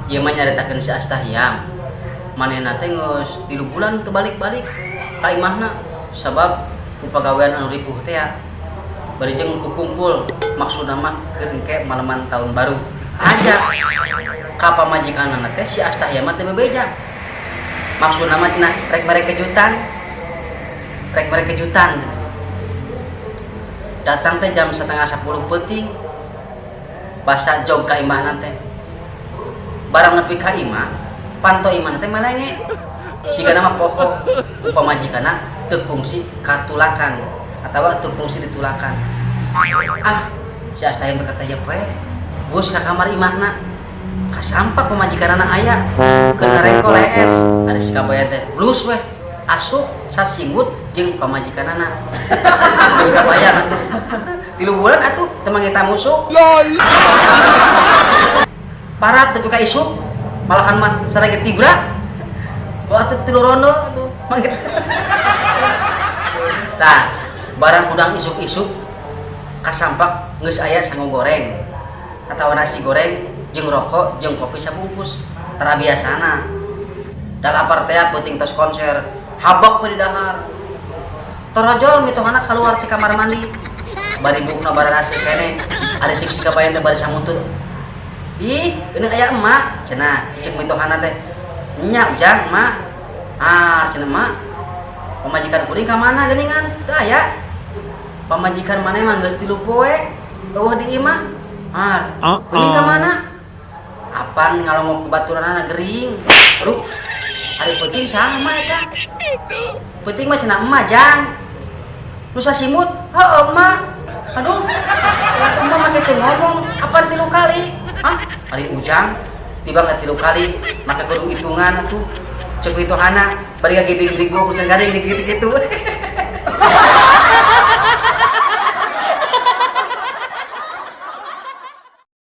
Ieu mah nyaritakeun si Astahiyam. Manehna teh geus 3 bulan teu balik-balik ka imahna sabab ku pagawean anu ripuh teh ya. Bari jeung ku kumpul, maksudna mah keur engke malaman tahun baru. Aja ka pamajikanana teh si Astahiyam mah teu bebeja. Maksudna mah cenah rek mere kejutan. Rek mere kejutan. Datang teh jam 9.30 peuting. Basa jog ka imahna teh. Barang nepi ka imah, panto imahna teh melenge. Sigana mah poho ku pamajikanna teu kungsi katulakan atawa teu kungsi ditulakan. Ah, si Astahiyam teh kata we. Bus ka kamar imahna. Kasampak pamajikanana aya keur ngarengko lees. Ada si kabayan teh blus weh. Asup sasimut jeung pamajikanana. Geus kabayang atuh. 3 bulan atuh teu manggih musuh. Parat nepi ka isuk malahan mah sarege tibra. Kok atuh 3 rondo atuh manggih. Tah, barang hudang isuk-isuk kasampak geus aya sangu goreng atawa nasi goreng jeung rokok jeung kopi sabungkus. Tara biasana. Da lapar teh peuting tos konser, habok we di dahar. Torojol mitohana keluar ti kamar mandi. Bari buukna bararasih keneh. Ari cek si kabayan teh bari samuntut. Ih, ini aya emak, cenah cek mitohana teh. Nya Ujang, emak. Ah, cenah emak. Pamajikan kuring ka mana geuningan? Teu aya. Pamajikan maneh mah geus 3 poe euweuh di imah. Ah, geuning ka mana? Apan ngalongok baturanana gering. Aduh, ari peuting saha mah eta? Peuting mah cenah emak Jang. Nu sasimut, heueuh emak. Aduh, atuh emak mah kitu ngomong, apan 3 kali? Hah? Ari Ujang tiba nggak 3 kali, maka kudu hitungan atuh. Cek mitohana, bari ngagibig-gibig buuk kucing gading gitu-gitu.